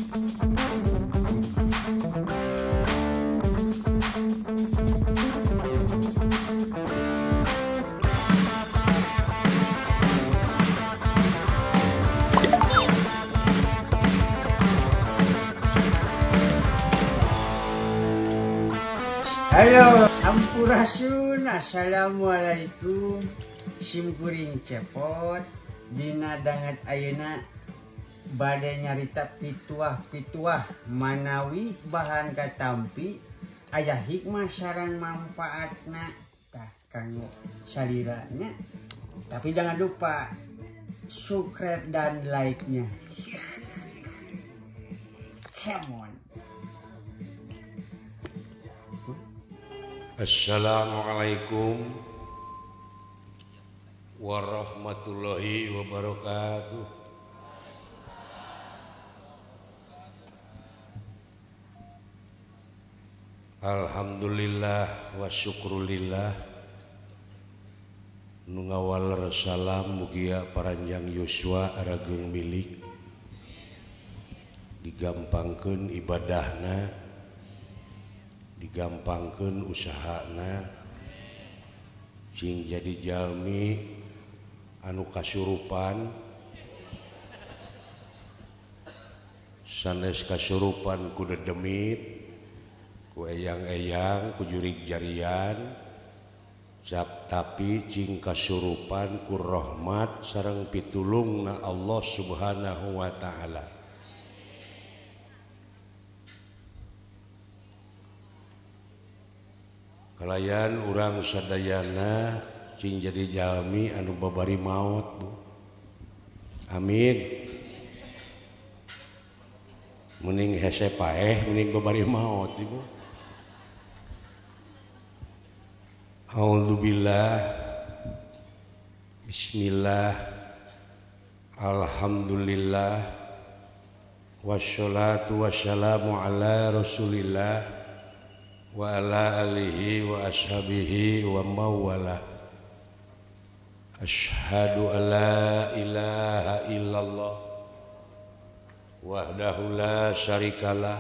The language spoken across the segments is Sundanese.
Halo, sampurasun, assalamualaikum. Sim kuring Cepot dina danget ayeuna bade nyarita pituah-pituah manawi bahan katampi aya hikmah sareng manfaatna tah kanggo salirana. Tapi jangan lupa subscribe dan like-nya. Come on. Assalamualaikum warahmatullahi wabarakatuh. Alhamdulillah wa syukrulillah. Nu ngawaler salam mugia paranjang yuswa arageung milik. Digampangkeun ibadahna, digampangkeun usahana, cing jadi jalmi anu kasurupan, sanes kasurupan ku dedemit, ku eyang-eyang, ku jurig jarian, cap tapi cing kasurupan ku rahmat sareng pitulungna Allah Subhanahu wa ta'ala. Kalayan urang sadayana cing jadi jalmi anu babari maot, Bu. Amin. Mending hese paeh mending babari maot, Ibu. A'udzubillah. Bismillah. Alhamdulillah. Wassalatu wassalamu ala Rasulillah wa ala alihi wa ashabihi wa mawala. Ashhadu an la ilaha illallah wahdahu la syarikalah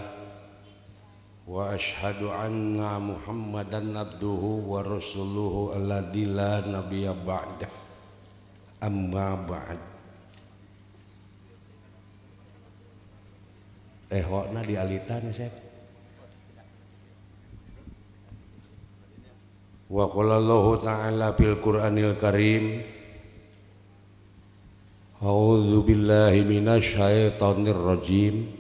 wa ashhadu anna Muhammadan abduhu wa rasuluhu alladzi la nabiyya ba'dah. Amma ba'd. Ehokna dialitan Sep. Wa qala Allahu ta'ala fil Qur'anil Karim, a'udzu billahi minasyaitonir rajim.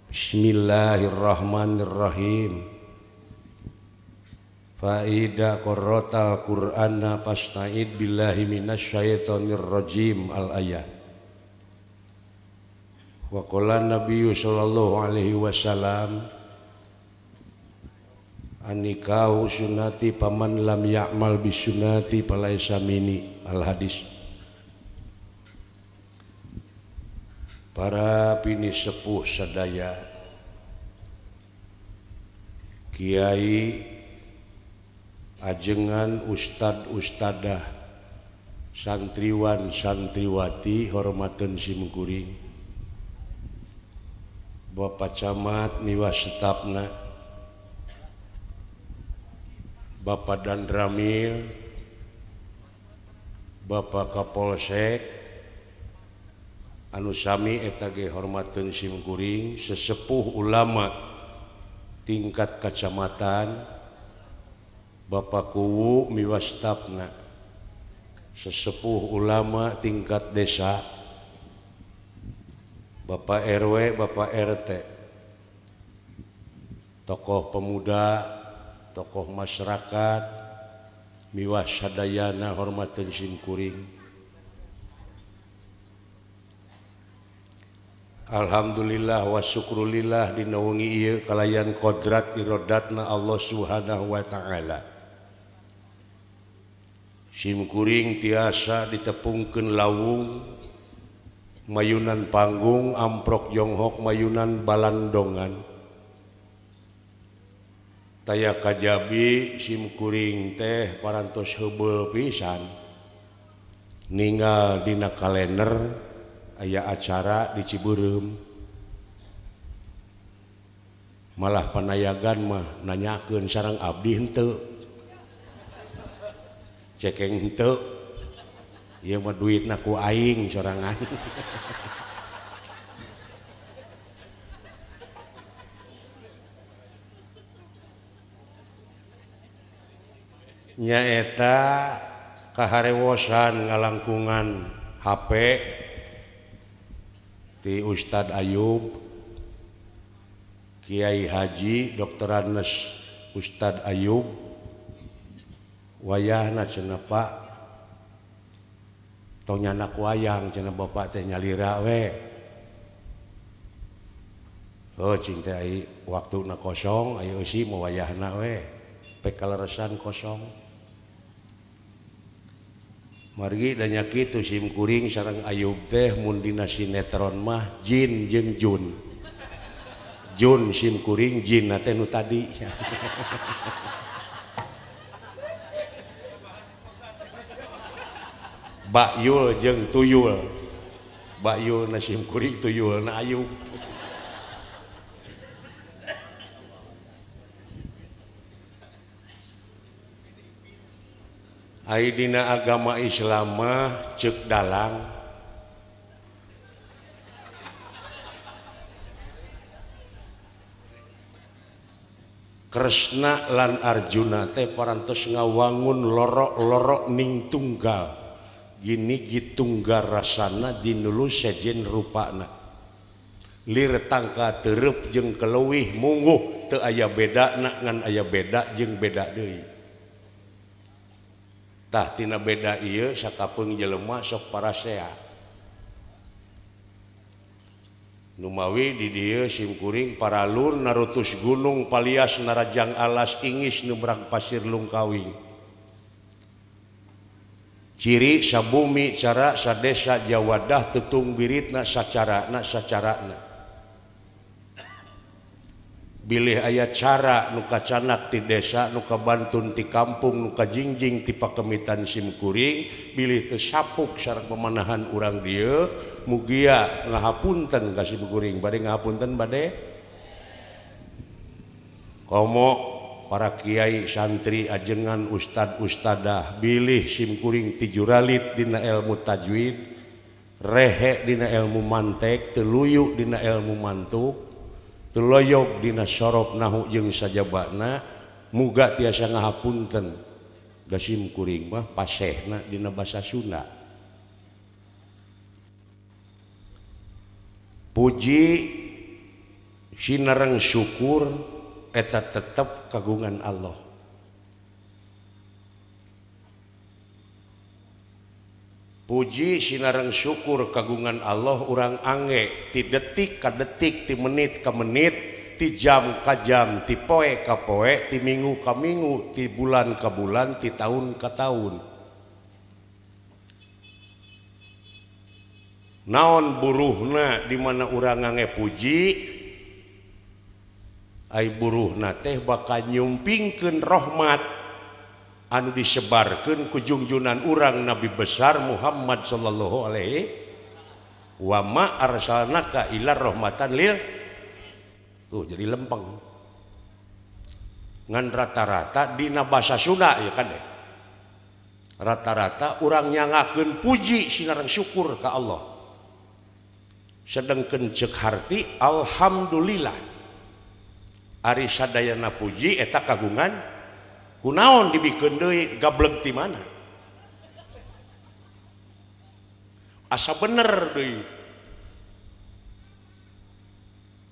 Bismillahirrahmanirrahim. Fa idza qara'tal Qur'ana fasta'id billahi minasyaitonir rajim al ayat. Wa qala Nabiyyu sallallahu alaihi wasallam, anikahu sunati paman lam ya'mal bisunati falaisa minni. Al hadis. Para pini sepuh sadaya, kiai, ajengan, ustad ustadah, santriwan santriwati, hormateun sim kuring, Bapak Camat miwas setapna, Bapak Dandramil, Bapak Kapolsek, anu sami eta ge hormateun sim kuring, sesepuh ulama tingkat kacamatan, Bapak Kuwu miwas stafna, sesepuh ulama tingkat desa, Bapak RW, Bapak RT, tokoh pemuda, tokoh masyarakat, miwas sadayana hormateun sim kuring. Alhamdulillah wa syukrulillah dina wengi ieu kalayan kodrat irodatna Allah Subhanahu wa ta'ala. Sim kuring tiasa ditepungkeun lawung, mayunan panggung, amprok jonghok, mayunan balandongan. Taya kajabi sim kuring teh parantos heubeul pisan ninggal dina kalender aya acara di Cibeureum. Malah panayagan mah nanyakeun sareng abdi henteu. Cekeng henteu. Ieu mah duitna ku aing sorangan. Nyaeta kaharewosan ngalangkungan HP ti Ustad Ayub, Kiai Haji Dr. Anes Ustad Ayub, wayahna cenah Pak tong nyanak wayang cenah bapak teh nyalira we. Oh cing teh ai waktuna kosong ayo eusi mah wayahna we pek kaleresan kosong. Margi da nya kitu sim kuring sareng Ayub teh mun dina sinetron mah jin jeung jun. Jun sim kuring jin teh nu tadi. Bayul jeung tuyul. Bayul na sim kuring tuyul na Ayub. Ai dina agama Islam mah ceuk dalang Kresna lan Arjuna teh parantos ngawangun lorok-lorok ning tunggal. Gini gitunggal rasana dinulu sejen rupana. Lir tangka tereup jeung keleuwih mungguh teu aya bedana ngan aya beda jeung beda deui. Tah tina beda ieu sakapeung jelema sok parasea. Numawi di dieu simkuring paralun narutus gunung palias narajang alas ingis nubrang pasir lungkawing. Ciri sabumi cara sadesa jawadah tutung biritna sacarana sacarana. Bilih aya cara nu kacanak ti desa nu kabantun ti kampung nu kajingjing ti pakemitan simkuring bilih teu sapuk sareng pemanahan urang dieu mugia ngahapunten ka simkuring bade ngahapunten bade komo para kiai santri ajengan ustad ustadah bilih simkuring ti juralit dina ilmu tajwid rehe dina ilmu mantek teu luyu dina ilmu mantuk teloyog dina sorob nahu jeung sajabana muga tiasa ngahapunten da simkuring mah pasehna dina basa Sunda. Puji sinareng syukur eta tetep kagungan Allah. Puji sinareng syukur kagungan Allah urang ange ti detik ka detik, ti menit ka menit, ti jam ka jam, ti poe ka poe, ti minggu ka minggu, ti bulan ka bulan, ti tahun ka tahun. Naon buruhna di mana urang ngange puji? Ai buruhna teh bakal nyumpingkeun rahmat anu disebarkeun ku junjunan urang Nabi besar Muhammad sallallahu alaihi wa ma arsalnaka illa rahmatan lil. Tuh jadi lempeng. Ngan rata-rata dina basa Sunda ya kan deh. Rata-rata urang nyangakeun puji sinareng syukur ka Allah. Sedengkeun ceuk harti alhamdulillah. Ari sadayana puji eta kagungan kunaon dibikeun deui gableg ti mana? Asa bener deui.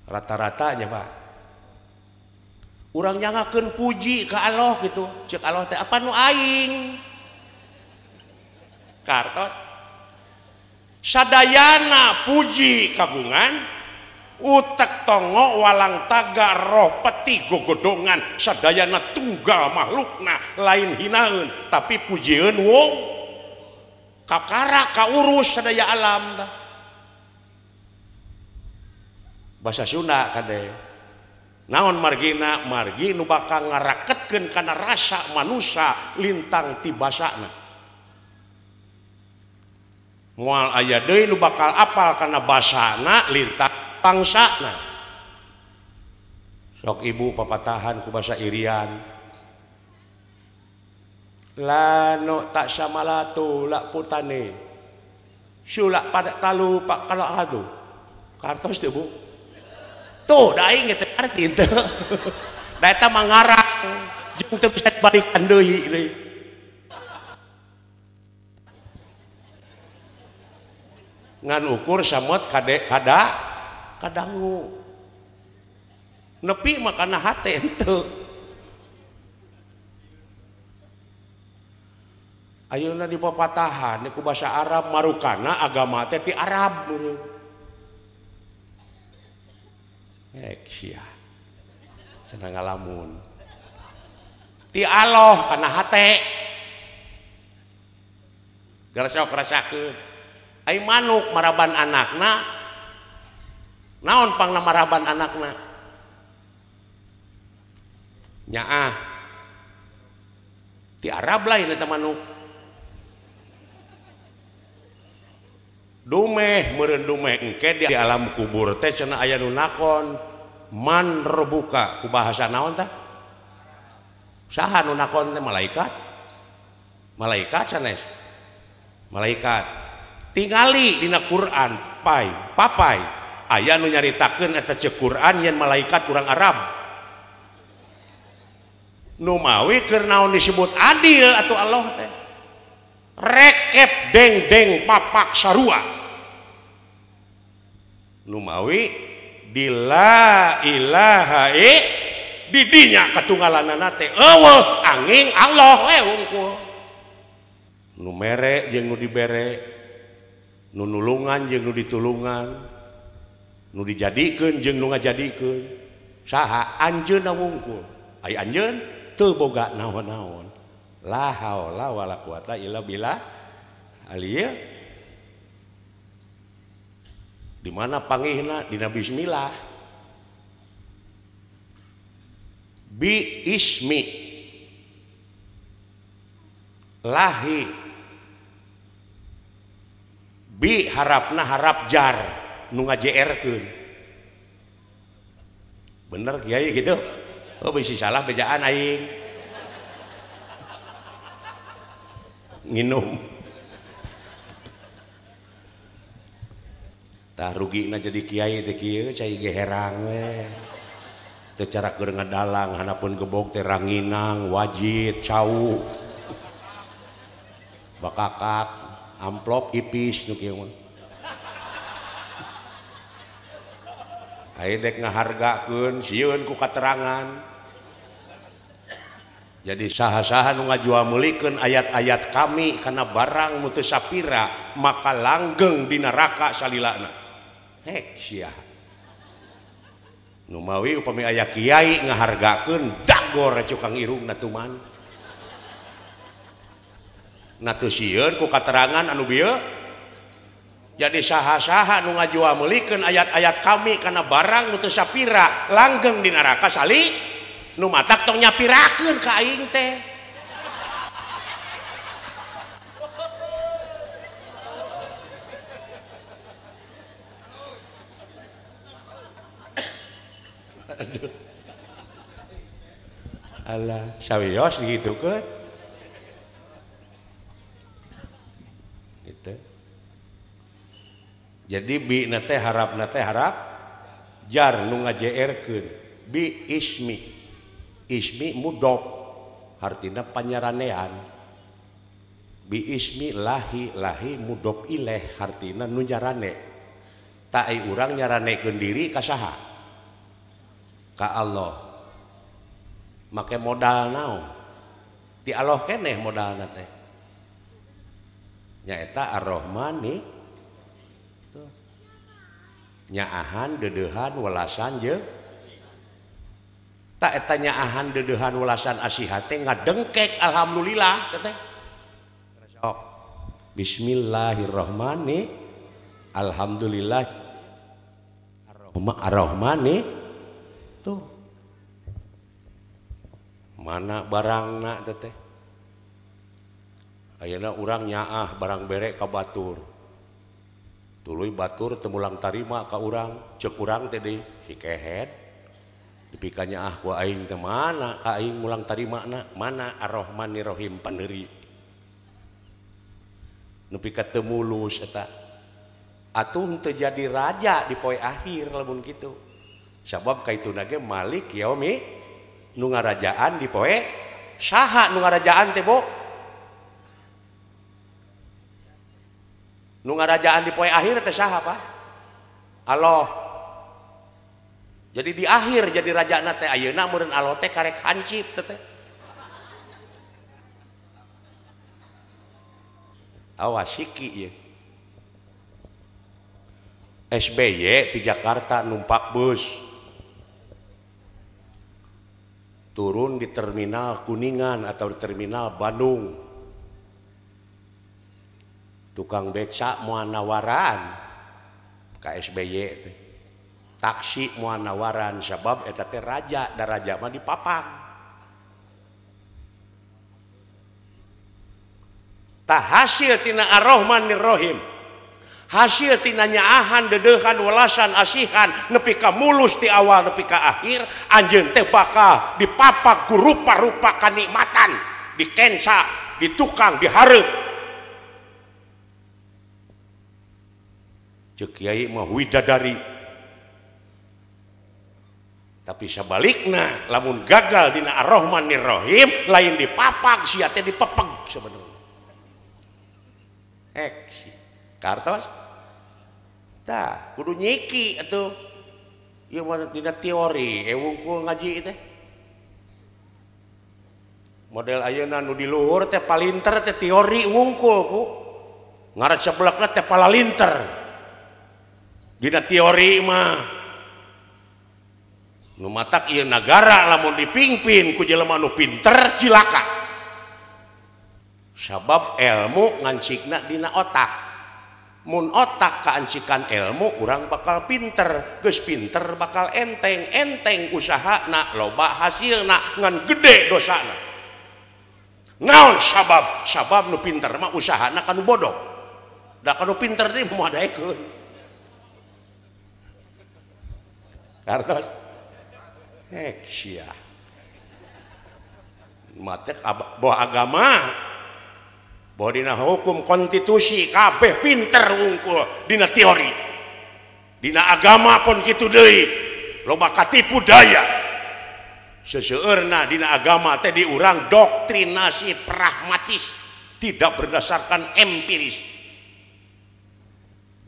Rata-ratanya Pak. Urang nyangakeun puji ka Allah gitu. Ceuk Allah teh apa nu aing? Kartos. Sadayana puji kagungan utek tongo walang taga roh peti gogodongan sadayana tunggal makhlukna lain hinaeun tapi pujieun wong kakara kaurus sadaya alam tah. Basa Sunda kade naon margina margi nu bakal ngaraketkeun kana rasa manusa lintang ti basana moal aya deui nu bakal apal kana basana lintang bangsana. Sok ibu papatahan ku basa Irian. Lano tak samalatu lak putane. Sulak pada talu pak kalau adu. Kartos teu Bu. Tuh da aing teh arti teu. Da eta mangarang jeung teu bisa dibalikan deui deui. Ngan ukur samot kade kada kadangu. Nepi makana hate henteu. Ayeuna dipapatahan ku basa Arab marukana agama teh ti Arab meureun. Ek sia. Cenah ngalamun. Ti Allah kana hate. Gara sok rasakeun. Ai manuk maraban anakna. Naon pangna maraban anakna? Nyaah ti Arab lain eta manuk dumeh meureun dumeh engke di alam kubur teh cenah aya nu nakon man rebuka ku bahasa naon tah saha nu nakon teh malaikat malaikat sanes malaikat tingali dina Quran pai papai aya nu nyaritakeun eta ceuk Quran yen malaikat urang Arab Numawi keur naon disebut adil atau Allah teh rekep deng-deng papak sarua Numawi di la ilaha i di dinya katunggalanana teh eueuh angin Allah we hungkul nu mere jeung nu dibere nu nulungan jeung nu ditulungan nu dijadikeun jeung nu ngajadikeun saha anjeunna wungkul ai anjeun teu boga naon-naon la haula wala quwata illa billah aliyah di mana pangihna dina bismillah bi ismi lahi bi harapna harap jar nu ngajeerkeun bener kiai gitu. Oh bisi salah bejaan aing nginum tah rugina jadi kiai teh kieu cai ge herang we teu cara keur ngadalang hanapun gebog teh ranginang wajit cau bakakak amplop ipis nu kieu mah aing dek ngahargakeun sieun ku katerangan. Jadi saha-saha nu ngajual meulikeun ayat-ayat kami kana barang nu teu sapira maka langgeng di neraka salilana. Hek sia. Nu mawi upami aya kiai ngahargakeun dagor cukang irungna tuman. Na teu sieun ku katerangan anu bieu. Jadi saha-saha nu ngajual meulikeun ayat-ayat kami kana barang nu teu sapira langgeng di neraka sali nu matak tong nyapirakeun ka aing teh. Aduh. Alah, sawios digitukeun. Gitu. Jadi bi na teh harapna teh harap jar nu ngajeerkeun bi ismi. Ismi mudok artinya panyaranean bi ismi lahi lahi mudok ileh artinya nu nyarane tak ai urang nyaranekeun diri ka saha ka Allah make modal naon ti Allah keneh modalna teh nyaeta Ar-Rahmani nyaahan deudeuhan welasan jeung tak eta nyaahan deudeuhan welasan asiha teh ngadengkek alhamdulillah teh. Sok bismillahirrahmani alhamdulillah ar-rahmani tuh mana barangna teh ayeuna urang nyaah barang bere ka batur tuluy batur teu mulang tarima ka urang ceuk urang teh deui si kehed. Dipikanya ah ku aing teh mana ka aing mulang tarima na mana Ar-Rahmanir-Rahim paneuri. Nepi ka teu mulus eta. Atuh teu jadi raja di poe akhir lamun kitu. Sabab kaituna ge Malik Yaumi nu ngarajaan di poe saha nu ngarajaan teh Bu? Nu ngarajaan di poe akhir teh saha Pak? Allah. Jadi di akhir jadi rajana teh ayeuna meureun Allah teh karek hancip teh. Awas siki ieu. SBY di Jakarta numpak bus. Turun di terminal Kuningan atau di terminal Bandung. Tukang becak moal nawaran ka SBY teh. Taksi moal nawaran sabab eta teh raja, da raja mah dipapak. Tah hasil tina Ar-Rahmanir-Rahim. Hasil tina nyaahan, deudeuhan, welasan, asihan nepi ka mulus ti awal nepi ka akhir anjeun teh bakal dipapak ku rupa-rupa kanikmatan, dikensa, ditukang, dihareup. Ceuk kiai mah widadari. Tapi sebalikna lamun gagal dina Ar-Rahmanir-Rahim lain dipapak sia teh dipepeg sebenarnya. Ek kartos tah kudu nyiki atuh. Ieu mah dina teori wungkul ngaji teh. Model ayeuna nu di luhur teh palinter teh teori wungkul ku. Ngaran seblekna teh palalinter. Dina teori mah nu matak ieu nagara lamun dipimpin ku jelema nu pinter cilaka. Sabab ilmu ngancikna dina otak. Mun otak kaancikan ilmu urang bakal pinter, geus pinter bakal enteng, enteng usahana loba hasilna ngan gede dosana. Naon sabab? Sabab nu pinter mah usahana kanu bodoh. Da kanu pinter deui moal daekeun. Kartos hek sia. Matek boh agama, boh dina hukum konstitusi kabeh pinter wungkul dina teori. Dina agama pun kitu deui, loba katipu daya. Seseueurna dina agama teh diurang doktrinasi pragmatis, tidak berdasarkan empiris.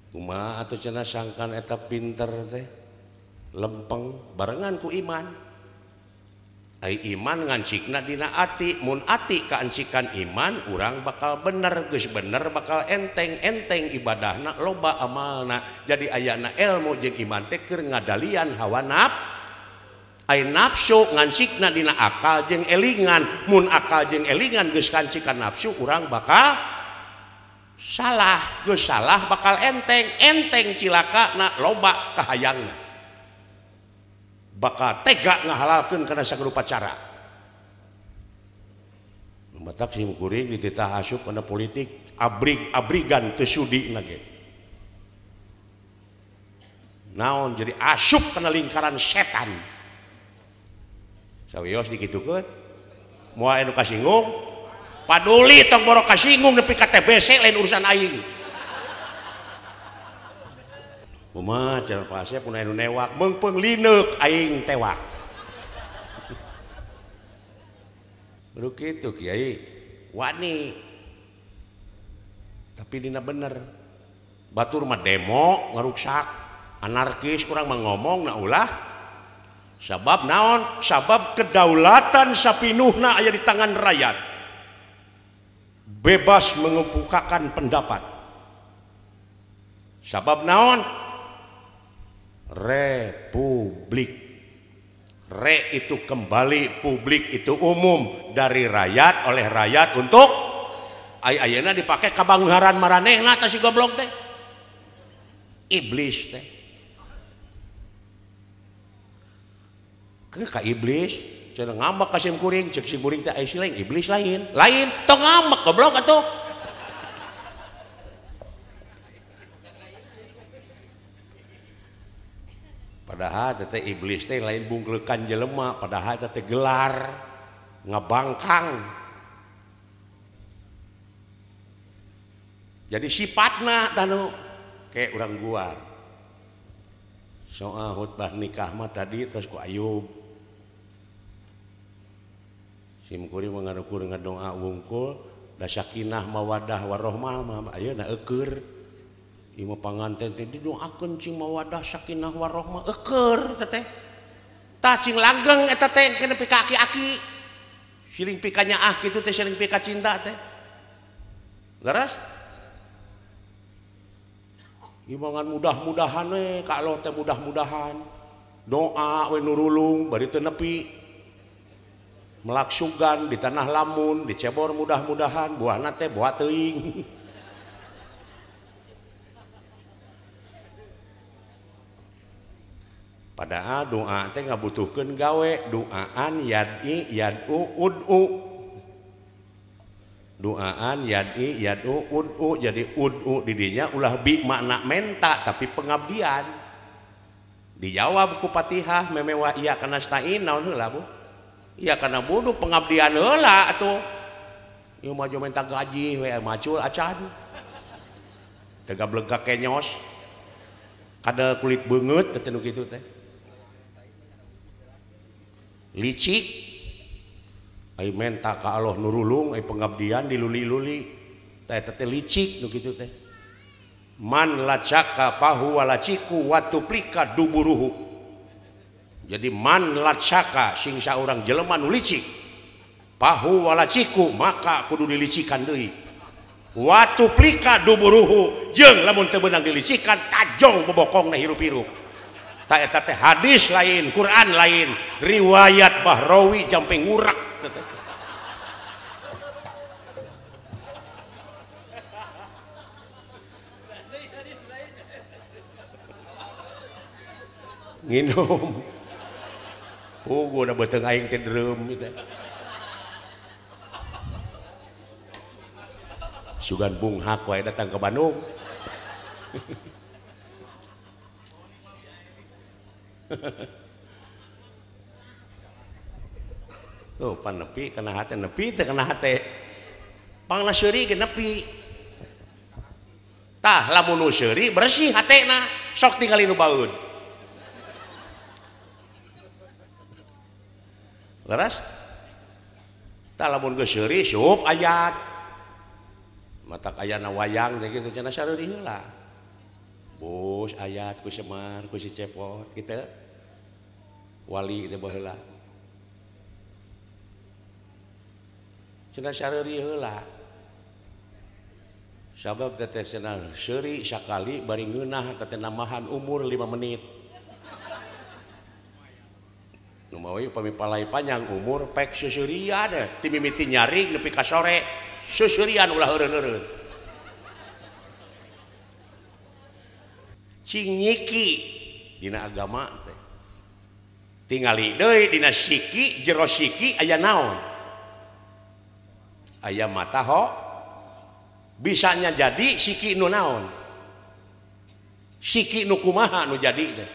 Kumaha atuh cenah sangkan eta pinter teh? Lempeng barengan ku iman. Ai iman ngancikna dina ati, mun ati kaancikan iman urang bakal bener, geus bener bakal enteng, enteng ibadahna loba amalna. Jadi ayana ilmu jeung iman teh keur ngadalian hawa nafsu. Ai nafsu ngancikna dina akal jeung elingan, mun akal jeung elingan geus kancikan nafsu urang bakal salah, geus salah bakal enteng, enteng cilakana loba kahayangna. Bakal tega ngahalalkeun kana sagala cara. Matak sim kuring dititah asup kana politik abrig-abrigan teu sudi na ge. Naon jadi asup kana lingkaran setan. Sawios dikitukeun moal anu kasinggung, paduli tong boro kasinggung nepi ka TBC lain urusan aing. Kumaha cenah pasep pun anu newak meungpeung lineuk aing tewak. Kudu kitu kiai wani. Tapi dina bener. Batur mah demo ngaruksak, anarkis kurang mah ngomong na ulah. Sabab naon? Sabab kedaulatan sapinuhna aya di tangan rakyat. Bebas mengemukakan pendapat. Sabab naon? Republik. Re itu kembali, publik itu umum, dari rakyat oleh rakyat untuk ayeuna dipake kabanggaran maranehna tah si goblok teh. Iblis teh. Ka iblis cenah ngambek ka sim kuring, ceuk sim kuring teh aya si lain, iblis lain. Lain tong ngambek goblok atuh. Padahal teh iblis teh lain bungklekan jelema, padahal teh gelar ngabangkang. Jadi sifatna tanu kayak urang guar. Soal khutbah nikah mah tadi terus ku Ayub. Sim kuring ngarukur ngadoa wungkul da sakinah mawadah warohmah mah ayeuna eueur. Ieu mah panganten teh didoakeun cing mawadah sakinah warohmah eueur teh teh. Tah cing langgeng eta teh kena pika aki-aki. Siling pika nyaah kitu teh siling pika cinta teh. Leres? Ieu mah ngan mudah-mudahan we ka Allah teh mudah-mudahan. Doa we nurulung bari teu nepi. Melaksugan di tanah lamun dicebor mudah-mudahan buahna teh buah teuing. Padahal doa teh ngabutuhkeun gawe, doaan yad'i yad'u ud'u. Doaan yad'i yad'u ud'u, jadi ud'u didinya ulah bi makna menta tapi pengabdian. Dijawab ku Fatihah memewa iya kana stain naon heula Bu? Iya kana buduh pengabdian heula atuh. Ieu mah minta gaji we macul acan. Teu gableg ka kenyos. Kada kulit beungeut teh nu kitu teh. Licik ai menta ka Allah nurulung ai pengabdian diluli-luli teh eta teh licik nu kitu teh. Man lacaka pahu walaciku watuplika duburuhu. Jadi man lacaka sing saurang jelema nu licik pahu walaciku maka kudu dilicikan deui. Watuplika duburuhu jeung lamun teu beunang dilicikan tajong bobokongna hirup-hirup. Ta eta teh hadis lain, Quran lain, riwayat Bahrawi jampe ngurak teh. Nginum. Puguh da beuteung aing teh dereum teh. Sugan bunghak wae datang ke Bandung. Tuh pan nepi kana hate, nepi teh kana hate. Pangna seuri ge nepi. Tah lamun nu seuri bersih hatena, sok tingali nu baeud. Leres? Tah lamun geus seuri sup ayat. Matak ayana wayang teh kitu cenah sareuri heula. Bos ayat ku Semar, ku si Cepot kitu. Wali teh baheula. Cenah sareuri heula. Sabab teh cenah seuri sakali bari ngeunah teh namahan umur 5 menit. Nu mawi upami palai panjang umur pek seseurian ti mimiti nyaring nepi ka sore seseurian ulah eureun-eureun. Cing nyiki dina agama teh. Tingali deui dina siki jero siki aya naon? Aya mata ho bisanya jadi siki nu naon? Siki nu kumaha nu jadi teh?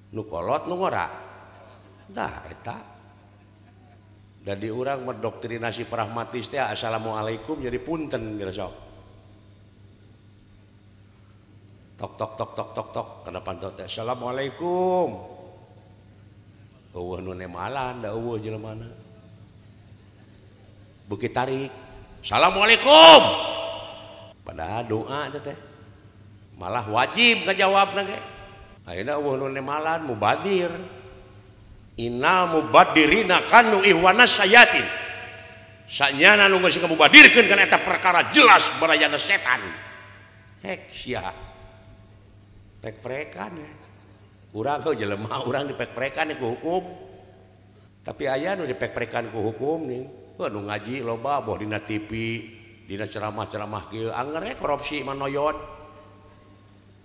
Nu kolot nu ngora. Tah eta. Dari urang mendoktrinasi pragmatis teh assalamualaikum jadi punten geus sok. Tok tok tok tok tok tok kana panto teh assalamualaikum. Eueuh nu nemalan da eueuh jelemana. Beuki tarik. Assalamualaikum. Padahal doa teh teh. Malah wajib ngajawabna ge. Ayeuna eueuh nu nemalan mubadir. Innal mubadirina kanu ihwanas sayatin. Sanyana nu geus ngamubadirkeun kana eta perkara jelas barayana setan. Hek sia. Pek-prekan ya. Urang heuh jelema urang dipek-prekan ku hukum. Tapi aya nu dipek-prekan ku hukum nih. Heuh nu ngaji loba boh dina TV, dina ceramah-ceramah kieu anger we korupsi mah noyot.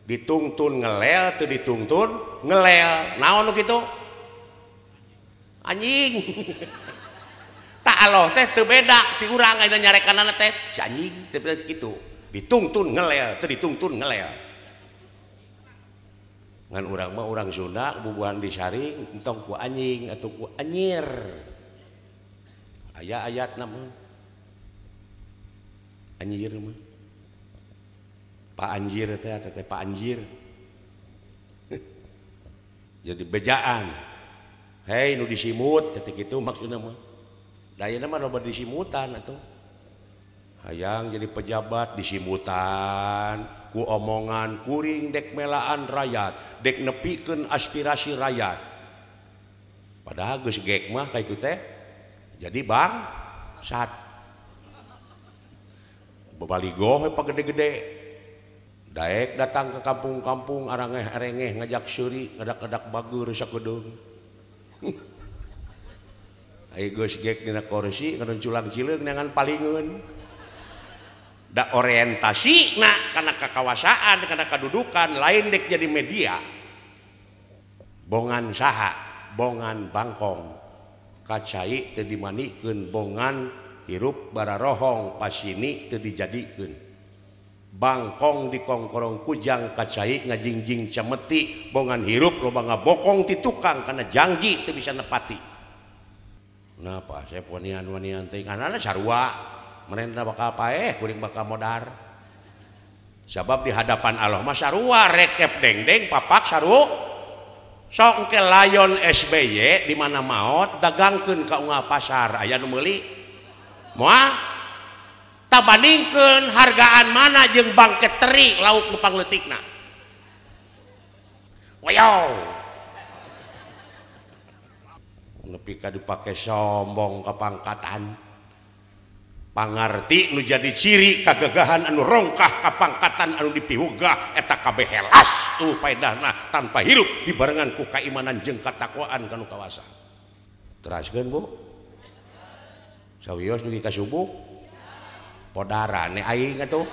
Ditungtun ngelel teu ditungtun ngelel. Naon nu kitu? Anjing. Tak Allah teh teu beda ti urang ayeuna nyarekanana teh si anjing teu beda kitu. Ditungtun ngelel teu ditungtun ngelel. Ngan urang mah urang Sunda bubuhan disaring entong ku anjing atau ku anyir. Aya ayatna mah. Anjir mah. Pak Anjir teh teh Pak Anjir. Jadi bejaan. Hei nu disimut teh kitu maksudna mah. Da ayeuna mah loba disimutan atuh. Hayang jadi pejabat disimutan ku omongan kuring dek melaan rakyat, dek nepikeun aspirasi rakyat. Padahal geus gek mah ka itu teh jadi bang sat. Babaligoh we pagede-gede. Daek datang ke kampung-kampung arangeh-arengeh ngajak seuri, ngadak-ngadak bager sakedeung. Ai geus gek dina kursi ngadon culang cileung neangan palingeun. Da orientasi na kana kakawasaan, kana kadudukan lain dek jadi media. Bongan saha, bongan bangkong. Kacai teu dimanikeun, bongan hirup bararohong pasini teu dijadikeun. Bangkong dikongkorong kujang kacai ngajingjing cemeti, bongan hirup loba ngabokong ti tukang kana janji teu bisa nepati. Nah, Pak Asep wanian-wanian teh anana sarua. Merenda bakal paeh, kuring bakal modar. Sabab di hadapan Allah mah sarua rekep dengdeng papak saru. Sok engke layon SBY di mana maot dagangkeun ka unggal pasar aya nu meuli. Moal tabandingkeun hargaan mana jeung bangke teri lauk nu pangleutikna. Wayo. Nepi ka dipake sombong kapangkatan. Pangarti nu jadi ciri kagagahan anu rongkah kapangkatan anu dipiwegah eta kabeh helas tuh paedahna tanpa hirup dibarengan ku kaimanan jeung katakwaan kanu kawasa. Teraskeun Bu. Sawios dugi ka subuh. Podarane aing atuh.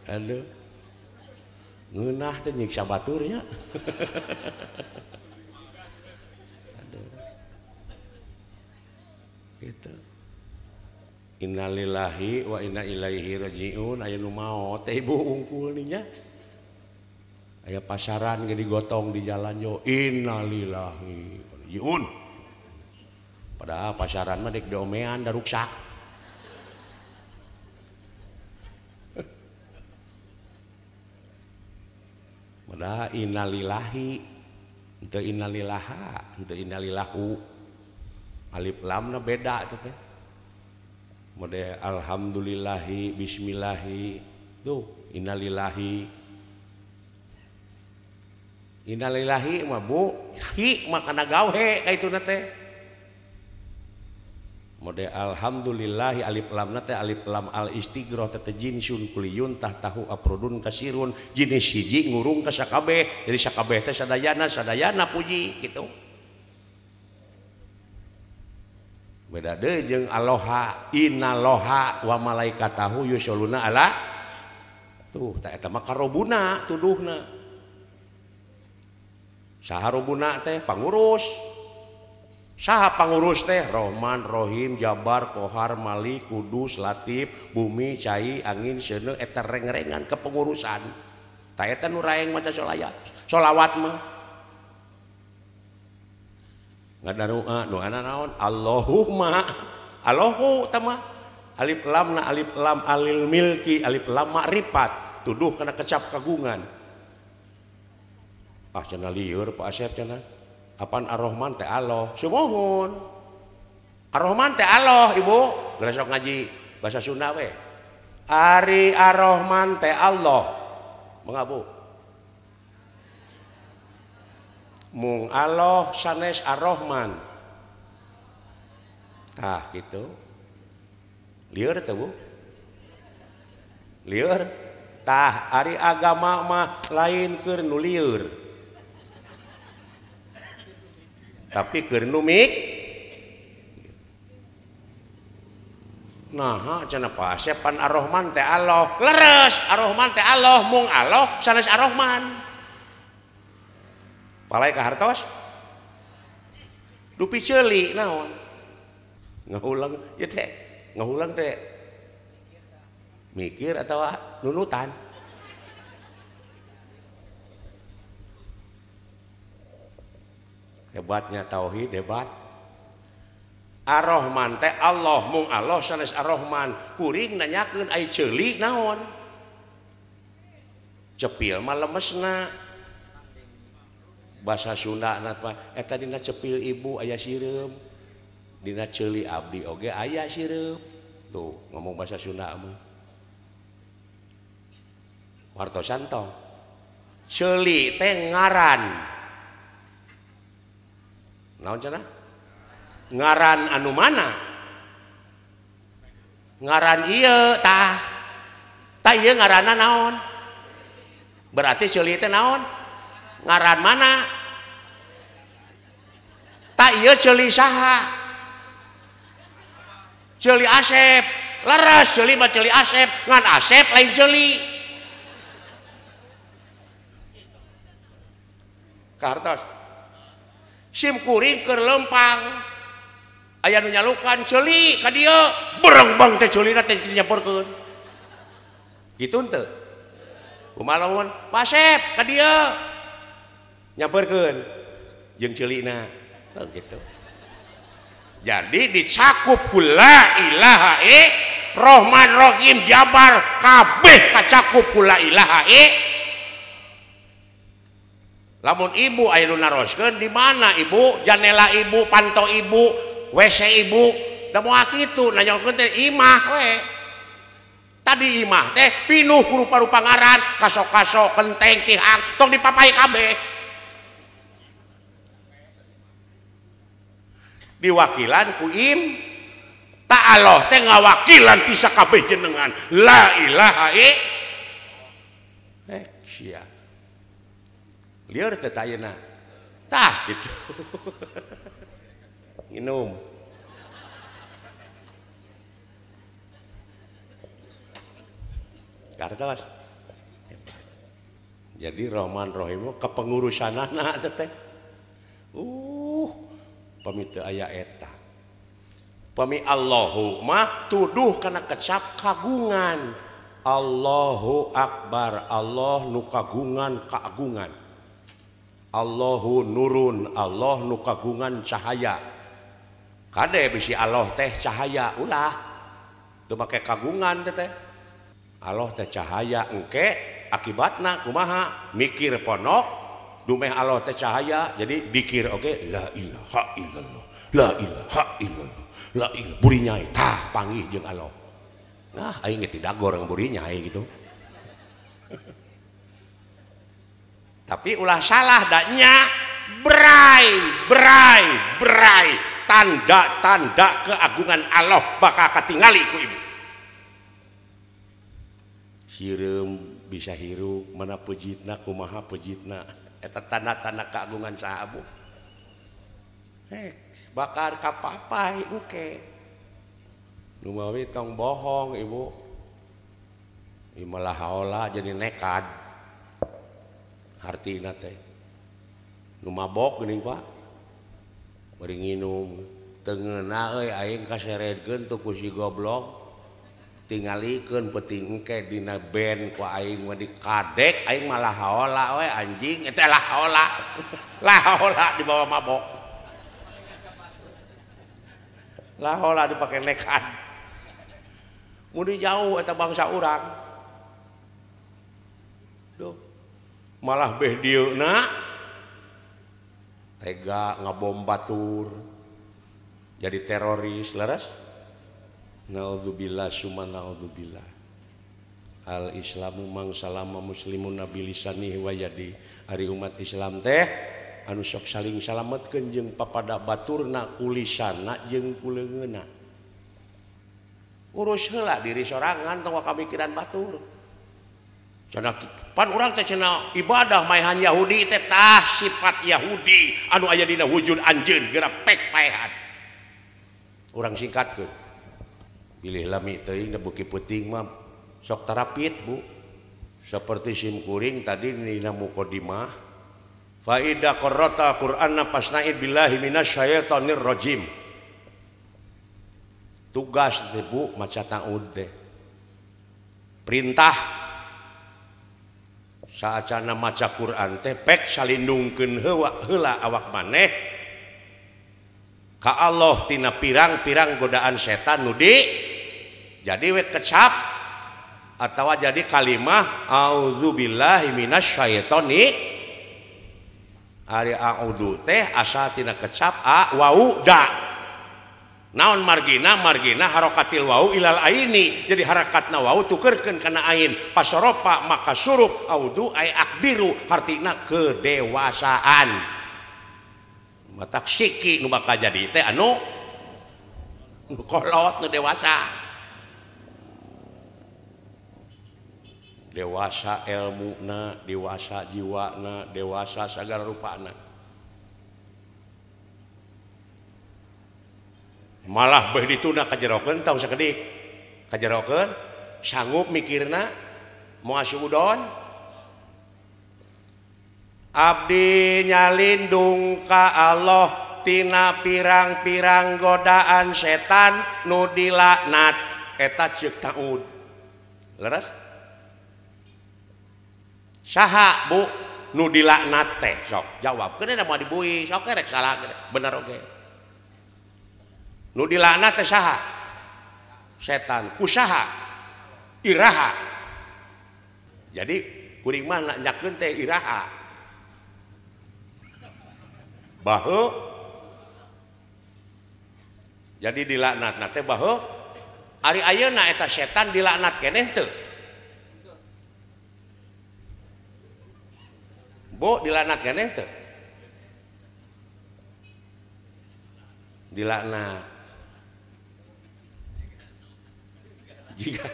Aduh. Ngeunah teh nyiksa batur nya. Gitu. Innalillahi wa inna ilaihi rajiun. Aya nu maot teh ibu unggul nya. Aya pasaran ge digotong di jalan yo innalillahi rajiun. Padahal pasaran mah dek diomean da ruksak. Padahal innalillahi henteu innalillaha, henteu innalillahu. Alif lamna beda itu teh. Mode alhamdulillahi bismillahi tuh innalillahi. Innalillahi mah Bu, hi mah kana gawe ka ituna teh. Mode alhamdulillahi alif lamna teh alif lam al istighroh teh jinsun kuliyun tahtahu aprodun kasirun jenis hiji ngurung ka sakabeh. Jadi sakabeh teh sadayana sadayana puji gitu. Beda deui jeung aloha inaloha wa malaikatahu yusholluna ala tuh ta eta mah karobuna tuduhna. Saha robuna teh pangurus. Saha pangurus teh Rohman, Rohim, Jabar, Kohar, Malik, Kudus, Latif, Bumi, Cai, Angin, Seuneu eta reng-rengan kepengurusan. Ta eta nu raeng maca sholawat mah. Ngadarua doana naon Allahumma Allahu tama alif lam na alif lam alil milki alif lam makrifat tuduh kana kecap kagungan. Ah cenah lieur Pak Asep cenah apaan Ar-Rahman teh Allah sumuhun Ar-Rahman teh Allah ibu geus sok ngaji bahasa Sunda we Ari Ar-Rahman teh Allah mangga Bu. Mung Allah sanes Ar-Rahman. Tah gitu. Lieur teh Bu. Lieur. Tah ari agama mah lain keur nu lieur. Tapi keur nu mik. Nah, cenah Pak Asep pan Ar-Rahman teh Allah. Leres Ar-Rahman teh Allah, mung Allah sanes Ar-Rahman. Palai ka hartos dupi ceuli naon ngahulang ieu teh ngahulang teh Mikir atau nunutan? Hebatnya tauhid hebat. Ar-Rahman teh Allah mung Allah sanes Ar-Rahman. Kuring nanyakeun ai ceuli naon? Cepil mah lemesna. Bahasa Sunda na mah eta dina cepil ibu aya sireum. Dina ceuli abdi oge aya sireum. Tuh ngomong bahasa Sunda mah. Wartosan tong. Ceuli teh ngaran. Naon cenah? Ngaran anu mana? Ngaran ieu tah. Tah ieu ngaranna naon? Berarti ceuli teh naon? Ngaran mana? Tah ieu ceuli saha? Ceuli Asep. Leres ceuli mah ceuli Asep, ngan Asep lain ceuli. Kartos. Sim kuring keur lempang aya nu nyalukan ceuli ka dieu berengbeng teh ceulina teh dinyamperkeun kitu henteu kumaha lamun Pasep ka dieu nyamperkeun jeung ceulina oh gitu. Jadi dicakup ku la ilaha Rahman Rahim Jabar kabeh kacakup ku la ilaha. Lamun ibu aya nu naroskeun di mana ibu, janela ibu, panto ibu, WC ibu, da moal kitu nanyakeun teh imah we. Tadi imah teh pinuh ku rupa-rupa ngaran, kasok-kasok, kenteng, tihang, tong dipapai kabeh. Diwakilan ku im ta Allah teh ngawakilan ti sakabeh jenengan. La ilaha eh sia. Lieur teh ayeuna. Tah gitu. Nginum. Kartos. Jadi Rahman Rahim kepengurusanana teh. Pami teu aya eta. Pami Allahu mah tuduh kana kecap kagungan. Allahu Akbar, Allah nu kagungan keagungan. Allahu nurun, Allah nu kagungan cahaya. Kade bisi Allah teh cahaya ulah. Teu make kagungan teh. Allah teh cahaya engke akibatna kumaha? Mikir ponok dumeh Allah teh cahaya jadi dikir oge la ilaha illallah, la ilaha illallah, la ilaha burinyai tah panggih jeung Allah. Nah aing ge tidagor burinyai gitu. Tapi ulah salah daknya berai berai berai tanda-tanda keagungan Allah bakal katingali ku ibu. Sireum bisa hirup mana pejitna kumaha pejitna eta tanda-tanda keagungan saha bu. Bakar kapapai engke. Nu mawi tong bohong ibu. Ieu malah haola jadi nekad. Hartina teh nu mabok geuning Pak bari nginum teu ngeunah euy aing kaseredkeun teu ku si goblok tingalikeun peuting engke dina band ku aing mah dikadek aing malah haola we anjing eta lah haola lah haola dibawa mabok lah haola dipake nekat mun jauh eta bangsa urang duh malah beh dieuna tega ngabom batur jadi teroris leres. Naudzubillah summa naudzubillah. Al Islamu mang salama muslimun nabilisanihi wa yadi. Ari umat Islam teh anu sok saling salametkeun jeung papada baturna kulisana jeung kuleungeunna. Urus heula diri sorangan tong kamikiran batur. Cenah pan urang teh cenah ibadah maehan Yahudi teh tah sifat Yahudi anu aya dina wujud anjeun geura pek paehan. Urang singkatkeun. Pilih lami teuing da beuki peuting mah sok tarapit Bu. Seperti sim kuring tadi dina mukadimah fa idza qara'ta Qur'ana fasna'id billahi minasyaitonir rajim. Tugas teh Bu maca ta'ud teh. Perintah saacana maca Quran teh pek salindungkeun heula awak maneh ka Allah tina pirang-pirang godaan setan nu di jadi we kecap atawa jadi kalimah auzubillahi minasyaitonir ari a'udzu teh asal tina kecap a wau da. Naon margina margina harokatil wau ilal aini jadi harakatna wau tukerkeun kana ain pasoropa maka surup audu ay akbiru hartina kedewasaan matak siki nu bakal jadi teh anu nu kolot nu dewasa dewasa ilmuna dewasa jiwana dewasa sagala rupana. Malah beuh dituna kajerokeun tong sakedik kajerokeun sanggup mikirna moal suudon abdi nyalindung ka Allah tina pirang-pirang godaan setan nu dilaknat eta ceuk taud leres saha bu nu dilaknat teh sok jawab keun da moal dibui sok rek salah bener oge nu dilaknat teh saha setan kusaha iraha jadi kuring mah nanyakeun teh iraha bahu jadi dilaknatna teh bahu ari ayeuna eta setan dilaknat keneh teu bu dilaknat keneh teu dilaknat jika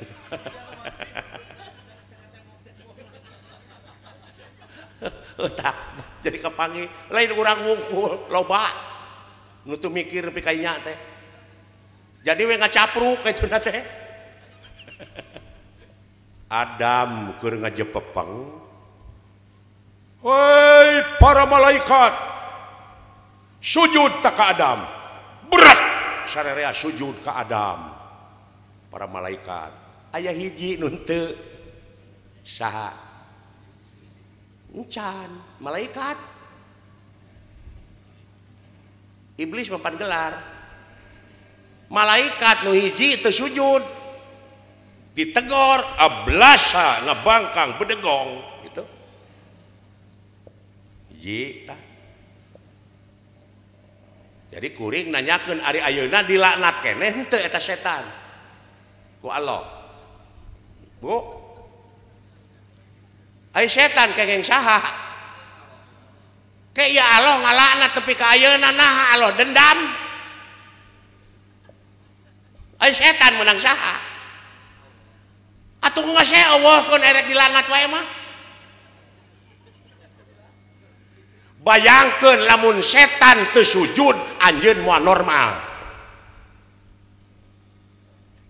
tak jadi kepangi lain urang wungkul loba nu teu mikir nepi ka nya teh jadi we ngacapruk kitu na teh Adam keur ngajepepeng hei para malaikat sujud ta ka Adam berat sarerea sujud ka Adam para malaikat aya hiji nu teu saha encan malaikat iblis mapan gelar malaikat nu hiji teu sujud ditegor ablasa ngebangkang bedegong gitu hiji tah jadi kuring nanyakeun ari ayeuna dilaknat keneh henteu eta setan ku Allah bu ai setan kengeng saha ke ya Allah ngalaknat tepi ka ayeuna naha Allah dendam ai setan menang saha atuh geus Allah keun erek dilaknat wae mah bayangkeun lamun setan teu sujud anjeun moal normal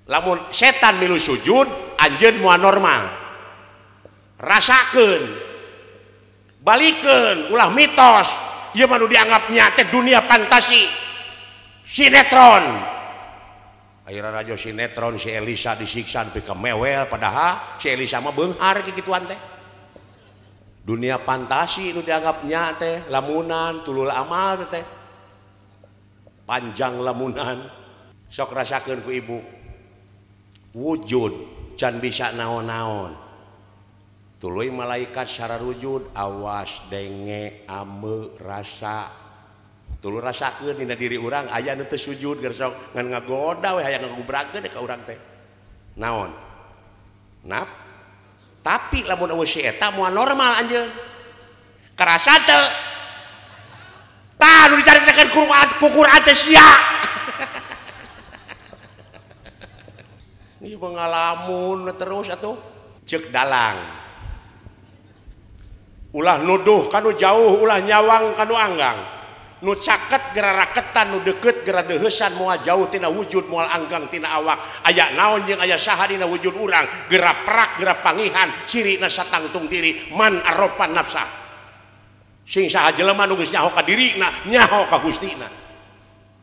lamun setan milu sujud anjeun moal normal rasakeun balikeun ulah mitos ieu mah nu dianggapnya teh dunia fantasi sinetron ayeuna rajo sinetron si Elisa disiksa nepi ka mewel padahal si Elisa mah beunghar kikituan teh dunia fantasi nu dianggapnya teh lamunan tulul amal teh panjang lamunan sok rasakeun ku ibu wujud can bisa naon-naon tuluy malaikat sararujud awas denge ame rasa tuluy rasakeun dina diri urang aya nu teu sujud gersok ngan ngagoda we hayang ngagubrakeun ka urang teh naon nap tapi lamun eueuh si eta moal normal anjeun karasa teu tah nu dicaritakeun ku Quran teh sia. Ini pengalamun terus atuh cek dalang ulah nuduh kanu jauh ulah nyawang kanu anggang nu caket gera raketan nu deket gera deuheusan moal jauh tina wujud moal anggang tina awak aya naon jeung aya saha dina wujud urang gera perak gera pangihan cirina satangtung diri man aropan nafsa sing saha jelema nu geus nyaho ka dirina nyaho ka Gustina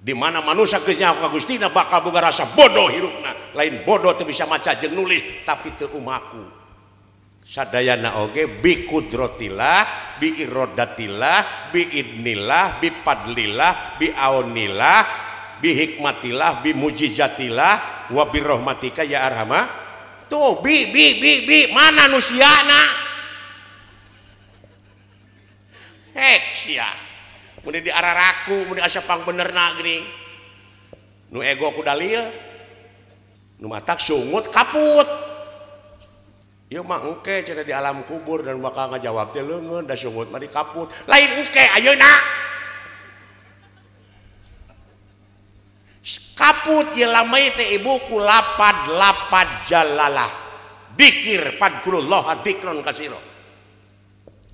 Di mana manusia geus nyaho ka Gustina bakal boga rasa bodoh hirupna. Lain bodoh teu bisa maca jeung nulis tapi teu umaku. Sadayana oge bi kudratillah, bi iradatillah, bi idnillah, bi fadlillah, bi aunillah, bi hikmatillah, bi mujizatillah, wa bi rahmatika ya arhama. Tuh bi bi bi bi mana nu siana? Hek sia. Mun di araraku, mun asa pangbenerna geuning. Nu ego ku dalil, nu matak sungut kaput. Ieu mah engke cenah di alam kubur dan bakal ngajawab teh leungeun da sungut mah dikaput. Lain engke ayeuna. Kaput ieu lamai teh ibu ku lapad-lapad jalalah. Dikir padkulullah dikron kasiro.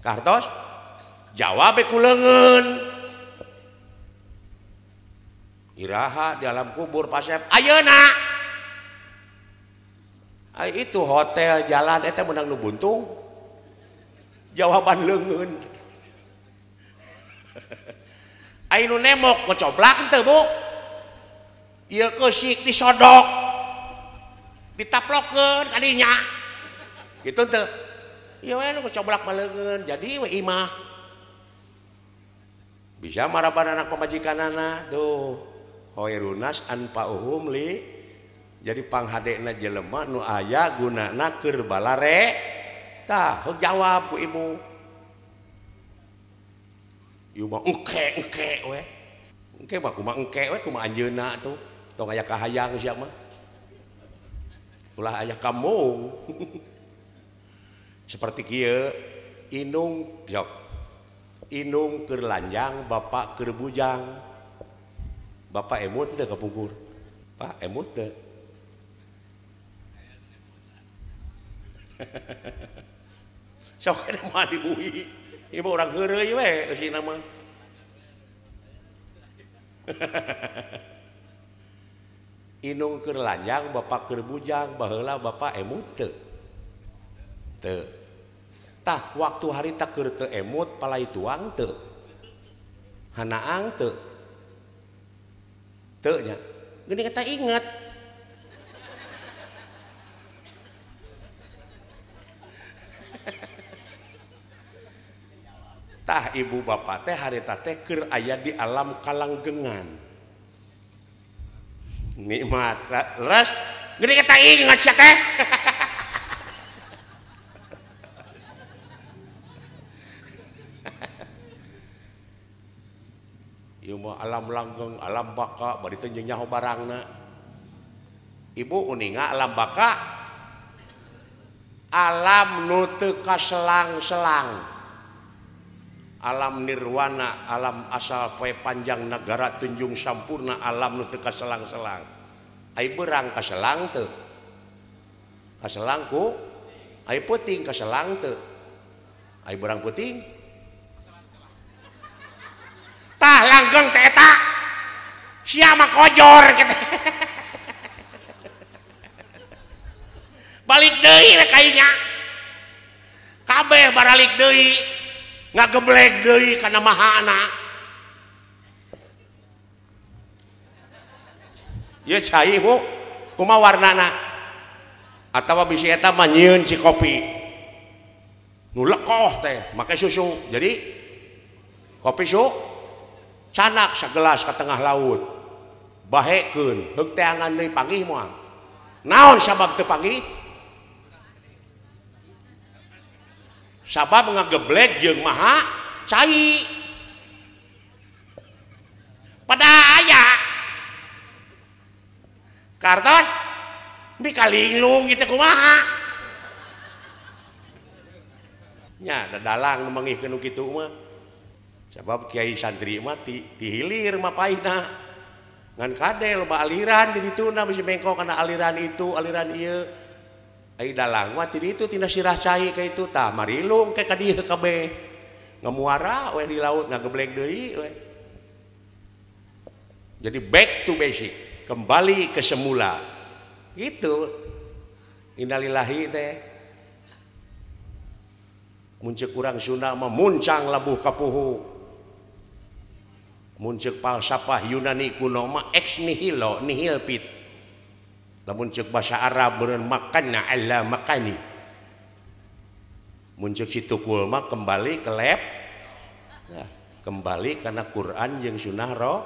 Kartos jawab ku leungeun. Iraha di alam kubur pasep ayeuna. Ay, itu hotel jalan eta menang nu buntung. Jawaban leungeun. Ai nu nemok ngocoblak teu Bu. Ieu keusik disodok. Ditaplokeun kadinya. Kitu teu. Ieu we nu ngocoblak mah leungeun jadi we imah. Bisa maraban anak pamajikanana tuh. Khairunas anfa'uhum li. Jadi panghadena jelema nu aya gunana keur balare. Tah, heug jawab ku ibu. Ieu mah engke engke we. Engke mah kumaha engke we kumaha anjeunna tuh. Tong aya kahayang sia mah. Ulah aya kamu. Seperti kieu indung jok. Indung keur lanjang, bapak keur bujang. Bapak emut teu kapungkur. Pak emut teu. Sok kana mah dibui. Ieu mah urang heureuy we eusina mah. Indung keur lanjang, bapak keur bujang, baheula bapak emut teu. Teu. Tah waktu harita keur teu emut palai tuang teu. Hanaang teu. Teu nya. Geuning eta inget. Tah ibu bapak teh harita teh keur aya di alam kalanggengan. Nikmat leres geuning eta inget sia teh. Ieu mah alam langgeng, alam baka, bari teh jeung nyaho barangna. Ibu uninga alam baka alam nu teu kaselang-selang. Alam nirwana, alam asal poe panjang negara tunjung sampurna, alam nu teu kaselang-selang. Ai beurang kaselang teu? Kaselang ku? Ai peuting kaselang teu? Ai beurang peuting? Tah langgeng teh eta. Sia mah kojor kitu. Balik deui we kainya. Kabeh baralik deui. Ngageblek deui kana mahana. Ieu cai Bu, kumaha warnana? Atawa bisi eta mah nyieun ci kopi. Nu lekoh teh make susu. Jadi kopi su canak sagelas ka tengah laut. Bahekeun, heug teangan deui panggih moal. Naon sabab teu panggih? Sabab ngageblek jeung maha cai. Pada aya. Kartos mikalinglung kitu kumaha? Nya dadalang nu mangihkeun nu kitu mah. Sabab kiai santri mah ti hilir mah paihna. Ngan kade loba aliran di dituna bisi bengkok kana aliran itu, aliran ieu. Ai dalang mah ti ditu tina sirah cai ka itu tah marilung ke ka dieu kabeh. Ngamuara we di laut ngageblek deui we. Jadi back to basic, kembali ke semula. Gitu. Innalillahi teh. Mun ceuk urang Sunda mah muncang labuh kapuhu. Mun ceuk falsafah Yunani kuno mah ex nihilo nihil fit. Lamun ceuk bahasa Arab meureun makanna alla makani. Mun ceuk si tukul mah kembali ke lab. Nah, kembali karena Quran jeung sunah roh.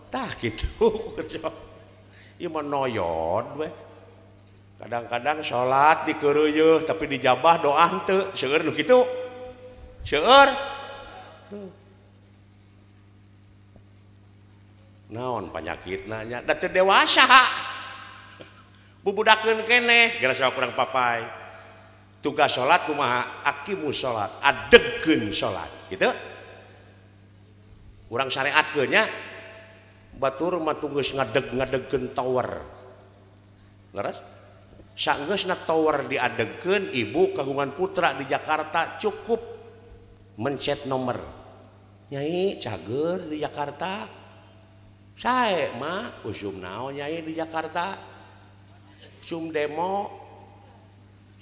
Tah kitu. Ieu mah noyod we. Kadang-kadang salat dikeureuyeut tapi dijabah doa henteu. Seueur nu kitu. Seueur. Naon panyakitna nya da teu dewasa. Bubudakeun keneh geura sok urang papai. Tugas salat kumaha? Aqimu salat, adegkeun salat, kitu. Urang syariatkeun nya. Batur mah tunggeus ngadeg-ngadegkeun tower. Leres? Saenggeusna tower diadegkeun, ibu kagungan putra di Jakarta cukup mencet nomor. Nyai cager di Jakarta. Sae mah usum naon nyai di Jakarta? Usum demo.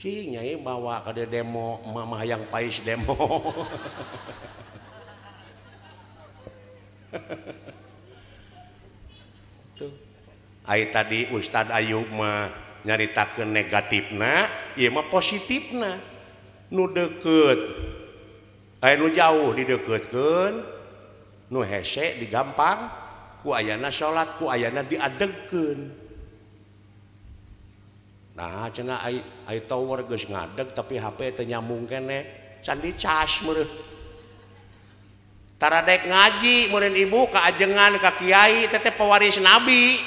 Cing nyai bawa ka demo, mama hayang pais demo. Tuh. Ai tadi Ustad Ayub mah nyaritakeun negatifna, ieu mah positifna. Nu deukeut aya nu jauh dideukeutkeun, nu hese digampang, ku ayana salat, ku ayana diadegkeun. Nah, cenah ai tower geus ngadeg tapi HP teu nyambung keneh, can dicas meureun. Taradek ngaji meureun ibu ka ajengan ka kiai teh pewaris nabi.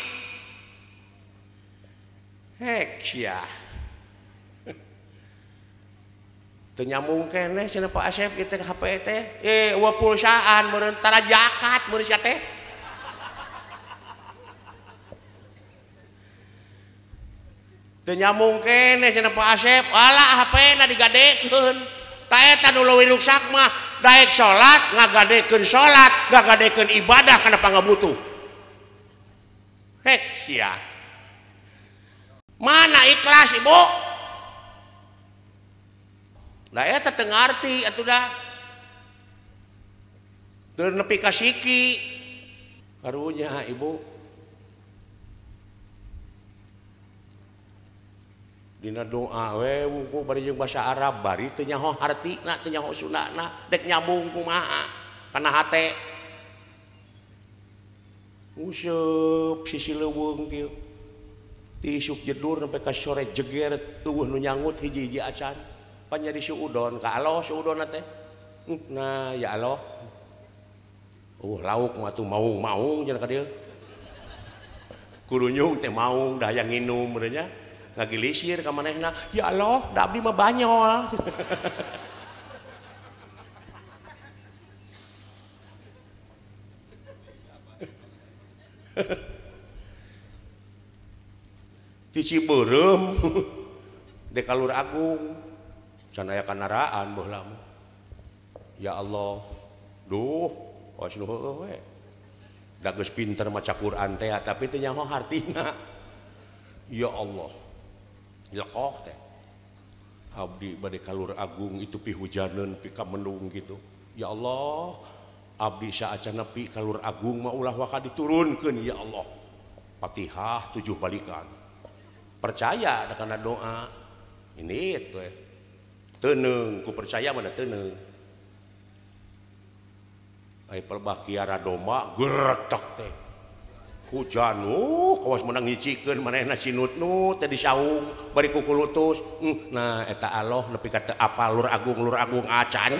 Hek sia. Teu nyambung keneh cenah Pak Asep ieu teh HP teh. Eueuh pulsaan meureun tara jakat meureun sia teh. Teu nyambung keneh cenah Pak Asep, alah HP-na digadekeun. Ta eta nu leuwih ruksak mah daek salat ngagadekeun salat, ngagadekeun ibadah kana pangabutuh. Hek sia. Mana ikhlas ibu? Da eta teu ngarti atuh da. Teu nepi ka siki. Karunya ibu. Dina doa we wungku bari jeung basa Arab bari teu nyaho hartina teu nyaho sunahna dek nyambung kumaha kana hate. Useup sisi leuweung kieu. Ti isuk jedur sampai ka sore jeger eueuh nu nyangut hiji-hiji acan. Pan jadi suudon ka Allah suudonna teh. Nah ya Allah. Lauk mah atuh maung-maung cenah ka dieu. Kurunyung teh maung da hayang nginum meureun nya. Ngagilisir ka manehna, ya Allah, da abdi mah banyol. Ti Cibeureum de ka Lur Agung can aya kanaraan baheula mah. Ya Allah, duh, os nu heueuh we. Da geus pinter maca Quran teh tapi teu nyaho hartina. Ya Allah. Lekoh teh. Abdi bade ka Lur Agung itu pihujaneun pi ka mendung gitu. Ya Allah, abdi saacan nepi ka Lur Agung mah ulah waka diturunkeun ya Allah. Fatihah 7 balikan. Percaya da kana doa. Ini teh. Teuneung ku percaya mana teuneung. Ai pelbah kiara domba geretek teh. Hujan, kawas menang nyicikeun manehna sinutnut teh disaung bari kukulutus. Nah eta Allah nepi ka teu apal Lur Agung acan.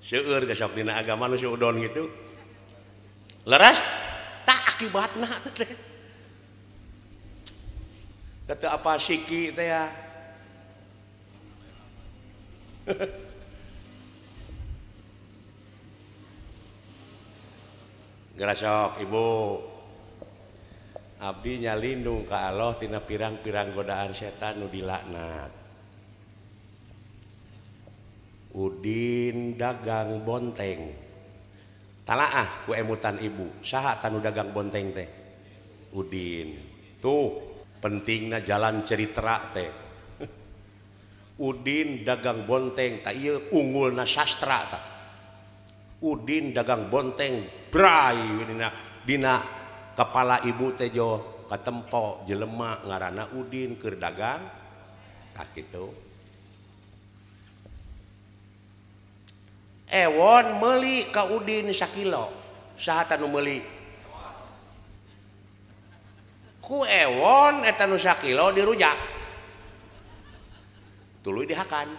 Seueur geus sok dina agama nu suudon kitu. Leres? Tak akibatna teh. Kata apa siki teh ya. Gerasok ibu. Abdi nyalindung ka Allah tina pirang-pirang godaan setan nu dilaknat. Udin dagang bonteng. Talaah ku emutan ibu. Saha tanu dagang bonteng teh? Udin. Tuh pentingna jalan cerita teh. Udin dagang bonteng tak ieu unggulna sastra tah. Udin dagang bonteng bray dina kepala ibu teh jo katempo jelema ngaranna Udin keur dagang tah kitu. Ewon meuli ka Udin sakilo. Saha tah nu meuli? Ku Ewon eta nu sakilo dirujak. Tuluy dihakan.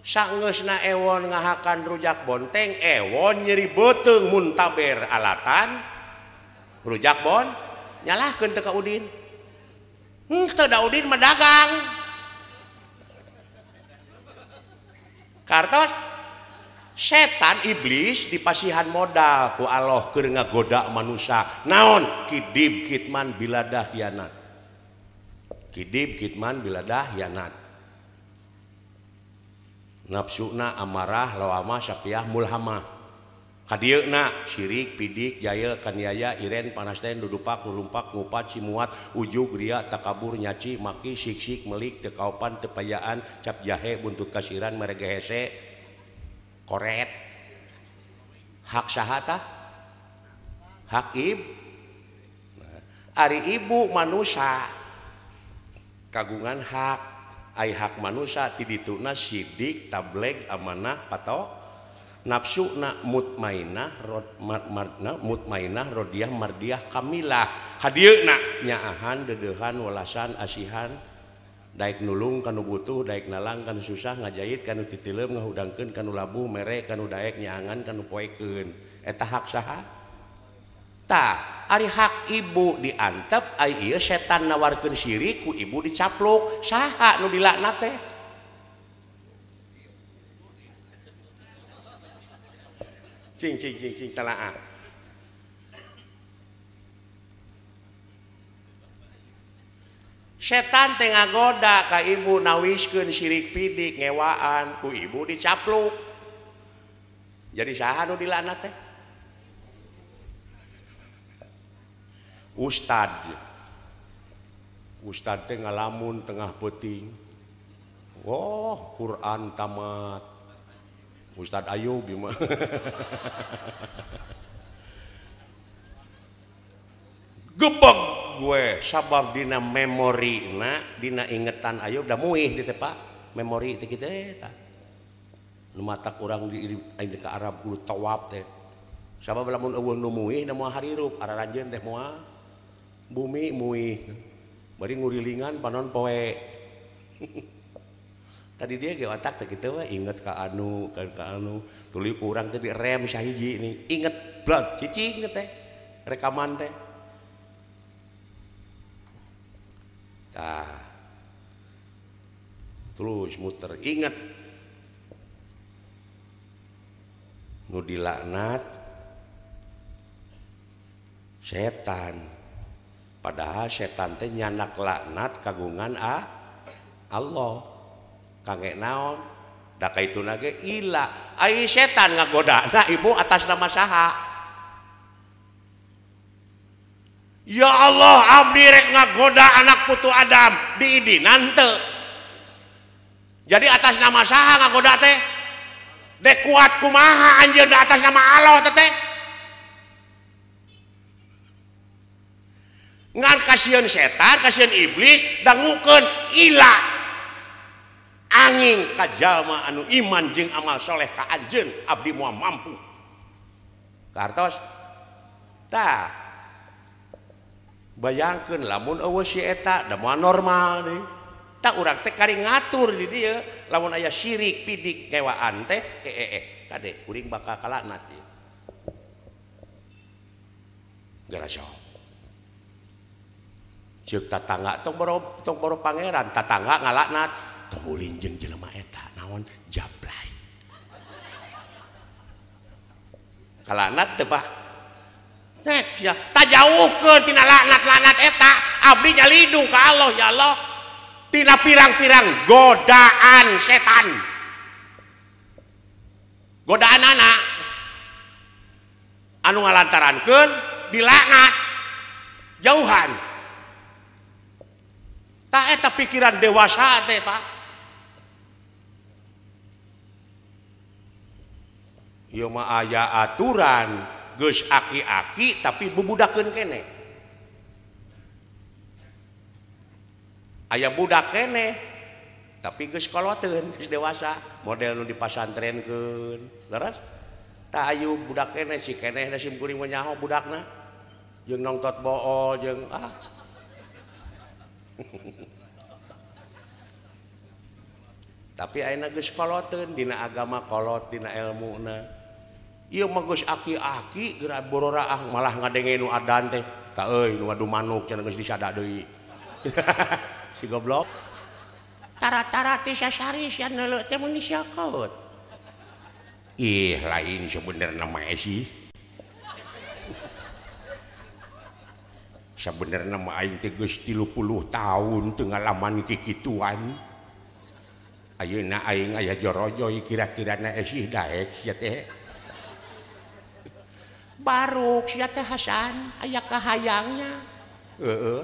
Sangeusna Ewon ngahakan rujak bonteng, Ewon nyeri beuteung muntaber alatan rujak bon nyalahkeun teu ka Udin. Henteu da Udin mah dagang. Kartos setan iblis dipasihan modal ku Allah keur ngagoda manusia. Naon? Kidib kitman biladah hianat. Kidib kitman biladah hianat. Nafsuna amarah lawamah sapiah mulhamah. Kadieuna sirik pidik jail kaniaya iren panasten dudupak nurumpak ngupat simuat ujug ria takabur nyaci maki siksik melik teu kaopan teu payaan cap jahe buntut kasiran merege hese koret. Hak saha tah? Hak ib. Ari ibu manusia kagungan hak. Ai hak manusia ti dituna sidik tableg amanah pato nafsuna mutmainah rod marna mutmainah rodiah mardiah kamilah kadieuna nyaahan deudeuhan welasan asihan daek nulung kanu butuh daek nalang kanu susah ngajait kanu titileum ngahudangkeun kanu labuh mere kanu daek nyaangan kanu poekeun eta hak saha tah. Ari hak ibu diantep ai ieu setan nawarkeun sirik ku ibu dicaplok saha nu dilaknat teh? Cing cing cing cing telaah. Setan teh ngagoda ka ibu nawiskeun sirik pidik ngewaan ku ibu dicaplok. Jadi saha nu dilaknat teh? Ustad. Ustad teh ngalamun tengah peuting. Oh, Quran tamat. Ustad Ayub mah. Gebeg gue sabab dina memorina, dina ingetan Ayub da muih di teh Pak. Memori teh kitu eta. Nu matak urang di ka Arab kudu tawaf teh. Sabab lamun eueuh nu muih da moal harirup, araranjeun teh moal bumi muih. Bari ngurilingan panon poe. Tadi dia ge otak teh kitu we inget ka anu ka anu tuluy ku urang teh direm sahiji nih. Inget blot cicing teh rekaman teh. Tah. Terus muter inget. Nu dilaknat setan. Padahal setan teh nyanak laknat kagungan Allah. Kangge naon? Da kaituna ge ila. Ai setan ngagodana ibu atas nama saha? Ya Allah, abdi rek ngagoda anak putu Adam diidinan teu. Jadi atas nama saha ngagoda teh? Dek kuat kumaha anjeun atas nama Allah teh? Ngan kasihan setan, kasihan iblis, dangukeun ila angin ka jalma anu iman jeung amal soleh ka anjeun abdi moal mampu. Kartos tah bayangkeun lamun eueuh si eta da moal normal deui. Tah urang teh kari ngatur di dieu lamun aya syirik pidik kewaan teh kade kuring bakal kalaknat ieu. Gara sok ceuk tatangga tong boro pangeran tatangga ngalaknat tong ulin jeung jelema eta naon jablay kalaknat teu Pak nek ya tajauhkeun tina laknat-laknat eta abdi nyalindung ka Allah ya Allah tina pirang-pirang godaan setan godaan anak anu ngalantarankeun dilaknat. Jauhan. Tah eta pikiran dewasa teh, Pak. Ieu mah aya aturan geus aki-aki tapi bubudakeun keneh. Aya budak keneh tapi geus koloteun, geus dewasa, model nu dipasantrenkeun. Leres? Tah ayu budak keneh si keneh da sim kuring mah nyaho budakna. Jeung nongtot bool jeung ah. Tapi ayeuna geus koloteun dina agama kolot dina elmuna. Ieu mah geus aki-aki geura bororaah malah ngadenge nu adan teh. Tah euy nu ngadu manuk cenah geus disada deui. Si goblok. Tara-tara teh sasari sia neuleuh teh mun disiakeut. Ih lain sebenarna mah sih. Sebenarna mah aing teh geus 30 tahun teu ngalaman kikituan. Ayeuna aing aya jorojoy kira-kirana esih daek sia teh. Baruk sia teh Hasan aya kahayangnya. Heeh.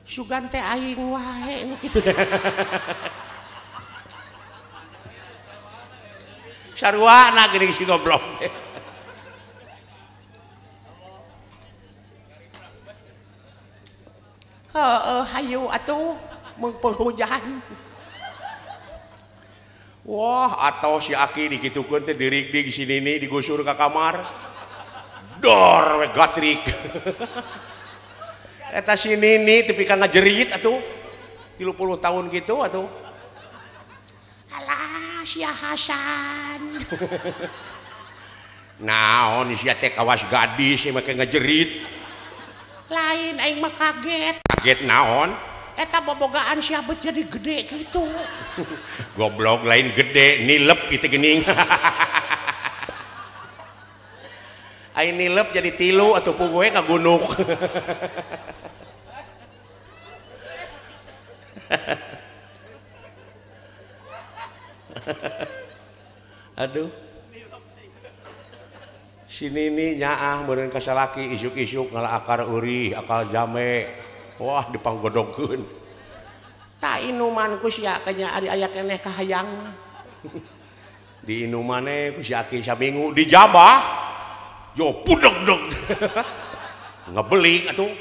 Sugan teh aing wae nu kitu. Sarua geuning si goblok teh. Heeh, hayu atuh mung penghujan. Wah, atau si aki dikitukeun teh dirig-dig si nini digusur ka kamar. Dor we gatrik. Eta si nini tepi ka ngajerit atuh. 30 tahun gitu atuh. Alah sia Hasan. Naon sia teh kawas gadis make ngajerit. Lain aing mah kaget. Kaget naon? Eta bobogaan sia bet jadi gede gitu. Goblok lain gede, nilep itu geuning. Aing nilep jadi tilu atau puguhe kagunuk. Aduh. Si nini nyaah meureun ka salaki isuk-isuk ngala akar eurih, akal jame. Wah dipanggodogkeun. Tak inuman ku sia kanya ari aya keneh kahayang mah. Diinumane ku si aki saminggu dijabah. Jo pudeg-deg. Ngebelik atuh.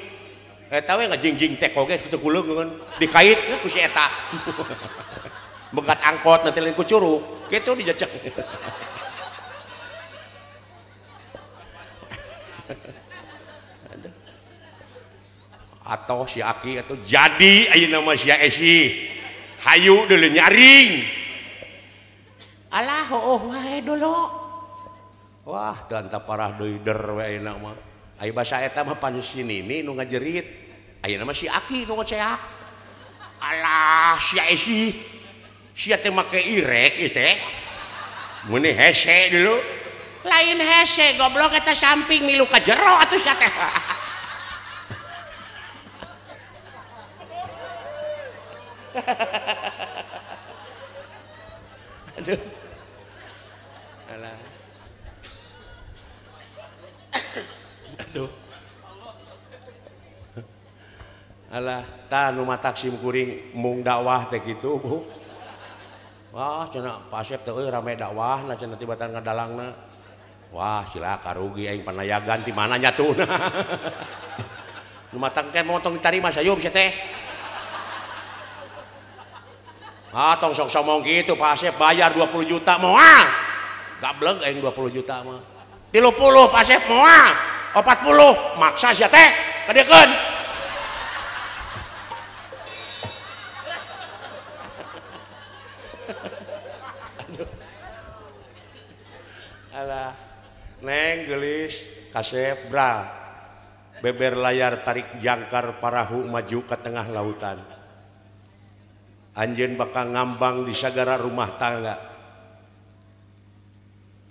Eta we ngajingjing teh oge kitu kuleungeun dikait ku si eta. Begat angkot nanti lain ku curug, kitu dijajak. Atau si aki atau jadi ayeuna mah sia esi. Hayu deuleu nyaring. Alah heueuh wae dulu. Wah, dan tak parah deui der we ayeuna mah. Aya basa eta mah pan si nini nu ngajerit. Ayeuna mah si aki nu ngoceak. Alah sia esi. Sia teh make irek ieu teh. Meuni hese dulu. Lain hese goblok eta samping milu ka jero atuh sia teh. Aduh. Alah. Aduh. Alah, tah nu matak sim kuring mung dakwah teh kitu, Bu. Wah, cenah Pak Asep teh euy rame dakwahna cenah tibatan ngadalangna. Wah, cilaka rugi aing panayagan ti mana nyatuna. Nu matak teh motong ditarima sayub sia teh. Ah, tong sok somong gitu, Pak Asep bayar 20 juta moal. Gableng aing 20 juta mah. 30 Pak Asep moal. 40 maksa sia teh kadekeun. Aduh. Alah, neng geulis kasep bra. Beber layar tarik jangkar parahu maju ke tengah lautan. Anjeun bakal ngambang di sagara rumah tangga.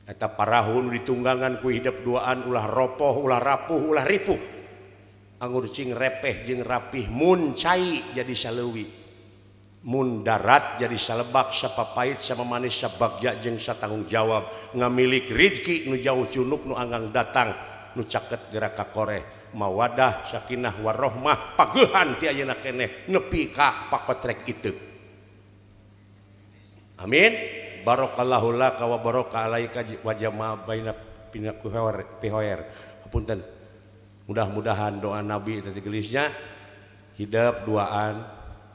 Eta parahu nu ditunggangan ku hidep duaan ulah ropoh, ulah rapuh, ulah ripuh. Anggur cing repeh jeung rapih mun cai jadi saleuwi. Mun darat jadi salebak, sapapait, sama manis, sabagja jeung satanggung jawab. Ngamilik rizki nu jauh cunuk nu anggang datang nu caket gerak ka koreh. mawadah sakinah warahmah pagehan ti ayeuna keneh nepi ka pakotrek itu. Amin. Barakallahu laka wa baraka alaika wa jama'a baina pihoer. Hapunten. Mudah-mudahan doa Nabi tadi gelisnya hidup duaan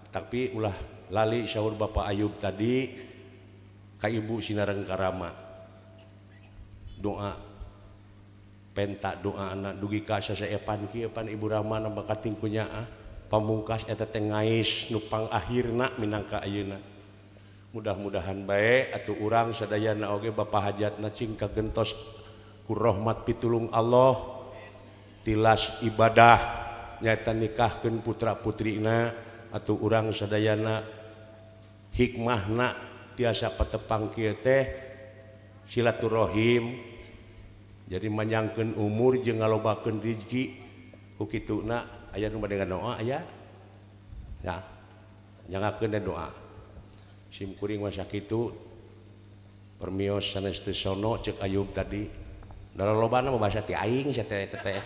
tapi ulah lali sahur Bapak Ayub tadi ka Ibu Sinareng Karama. Doa penta doa anak dugi ka sasaepan kieu pan Ibu Rahman bakating kunyaah pamungkas eta teh ngais nu pangakhirna minangka ayeuna. Mudah-mudahan bae atuh urang sadayana oge Bapak hajatna cing kagentos ku rahmat pitulung Allah tilas ibadah nyaeta nikahkeun putra-putrina atuh urang sadayana hikmahna tiasa patepang kieu teh silaturahim jadi manyangkeun umur jeung ngalobakeun rezeki ku kituna aya nu bade ngadoa aya ya nyangakeun doa sim kuring mah sakitu permios sanes teu sono ceuk Ayub tadi da lolobana mah basa ti aing sia teh teh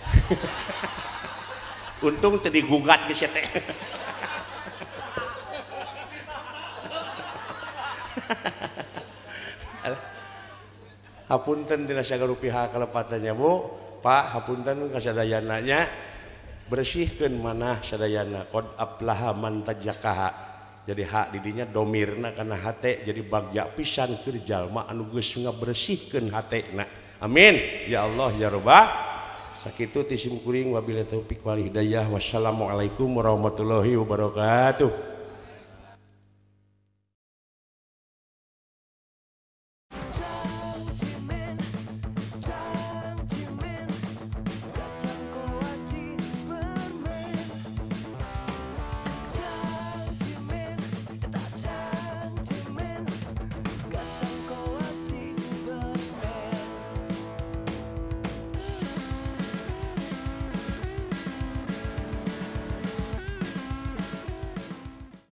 untung teu digugat geus sia teh. Hapunten dina sagarupiha kalepatannya Bu, Pak, hapunten ka sadayana nya bersihkeun manah sadayana qad aflaha man tazakkaha. Jadi hak didinya domirna kana hate jadi bagja pisan keur jalma anu geus ngabersihkeun hatena. Amin ya Allah ya Rabbah. Sakitu ti sim kuring wabillahi taufik wal hidayah. Wassalamualaikum warahmatullahi wabarakatuh.